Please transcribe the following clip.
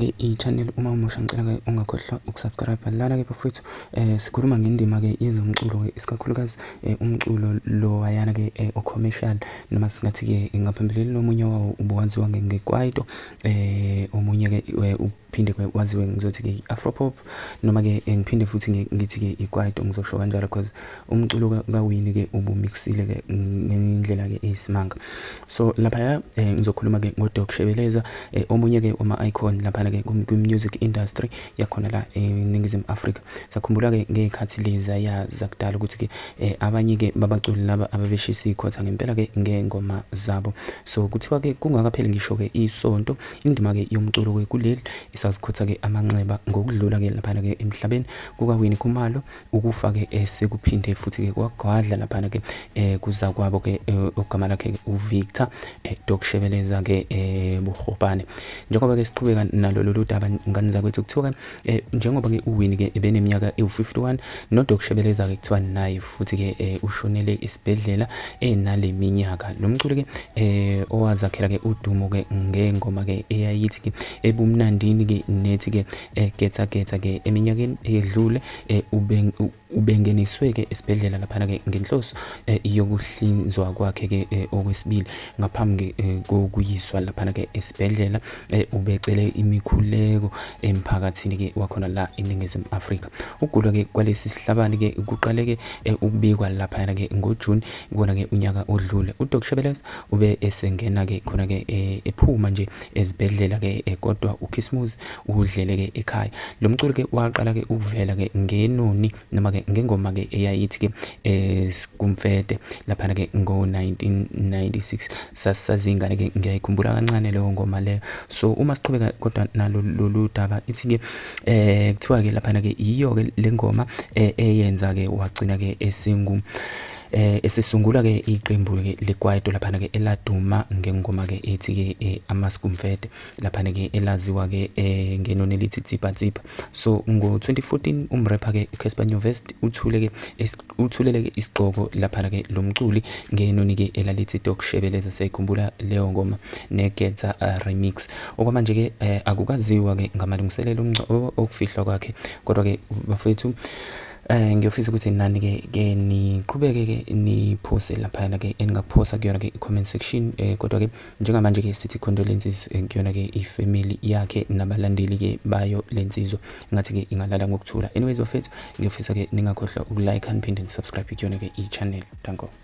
Kuyona-ke i-channel uma umusha ngicela-ke ungakhohlwa ukusubscribe. Lana-ke bafowethu sikhuluma ngendima-ke yezomculo-ke isikakhulukazi umculo lo wayana-ke o-commercial noma singathi-ke ngaphambilini omunye wawo ubuwaziwa ngekwaito, omunye-ke uphinde waziwe ngizothi-ke i-afro pop noma-ke ngiphinde futhi ngithi-ke ikwaito, ngizosho kanjalo because umculo kaWinnie-ke ubumixile-ke ngendlela-ke eyisimanga. So laphaya ngizokhuluma-ke ngoDoc Shebeleza, omunye-ke wama-icon laphana-ke kwi-music industry yakhona la eNingizimu Afrika. Sakhumbula-ke ngey'khathi lezaya zakudala ukuthi-ke abanye-ke babaculi laba ababeshisa iy'khotha ngempela-ke ngey'ngoma zabo. So kuthiwa-ke kungakapheli ngisho-ke isonto, indima-ke yomculo-ke kuleli isazikhotha-ke amanxeba ngokudlula-ke laphana-ke emhlabeni kukaWinnie Khumalo. Ukufa-ke sekuphinde futhi-ke kwagwadla laphana-ke kuzakwabo-ke ogama lakhe-ke uVictor Doc Shebeleza-ke Bogopane. Njengoba-ke siqhubeka nalo lolu daba ngane zakwethu, kuthiwa-ke njengoba-ke uWinnie-ke ebeneminyaka ewu-51 noDoc Shebeleza-ke kuthiwa naye futhi-ke ushonele esibhedlela enale minyaka. Lo mculi-ke owazakhela-ke udumo-ke ngengoma-ke eyayithi-ke ebumnandini-ke nethi-ke Getha Getha-ke eminyakeni eyedlule, ubengeniswe-ke esibhedlela laphana-ke ngenhloso yokuhlinzwa kwakhe-ke okwesibili. Ngaphambi kokuyiswa laphana-ke esibhedlela, ubecele imikhuleko emphakathini-ke wakhona la eNingizimu Afrika. Ukugula-ke kwalesi sihlabani-ke kuqale-ke ukubikwa laphana-ke ngoJuni kuwona-ke unyaka odlule. UDr Shebeleza ube esengena-ke khona-ke ephuma nje ezibhedlela-ke, kodwa uKhisimusi udlele-ke ekhaya. Lo mculo-ke waqala-ke ukuvela-ke ngenoni noma-ke ngengoma-ke eyayithi-ke Skumfete laphana-ke ngo-1996. Sasazingane-ke, ngiyayikhumbula kancane leyo ngoma leyo. So uma siqhubeka kodwa nalo lolu daba, ithi-ke kuthiwa-ke laphana-ke yiyo-ke le ngoma eyenza-ke wagcina-ke esengu esesungula ke iqembu ke lekwaito laphana ke eladuma ngengoma ke ethi ke Amaskumfete laphana ke elaziwa ke ngenoni elithi Tsipa Tsipa. So ngo-2014 umrapper ke uCassper Nyovest uthule ke uthulele ke isigqoko laphana ke lo mculi ngenoni ke elalithi Doc Shebeleza. Siyayikhumbula leyo ngoma neGetha remix. Okwamanje ke akukaziwa ke ngamalungiselelo okufihlwa kwakhe, kodwa ke bafethu, ngiyofisa ukuthi nani ke ke niqhubeke ke niphose laphayana ke eningakuphosa kuyona ke i-comment section, kodwa ke njengamanje ke sithi condolences kuyona ke ifamily yakhe nabalandeli ke bayo lensizwa, ngathi ke ingalala ngokuthula. Anyways bafethu, ngiyofisa ke ningakhohlwa ukulike niphinde nisubscribe kuyona ke i-channel. Danko.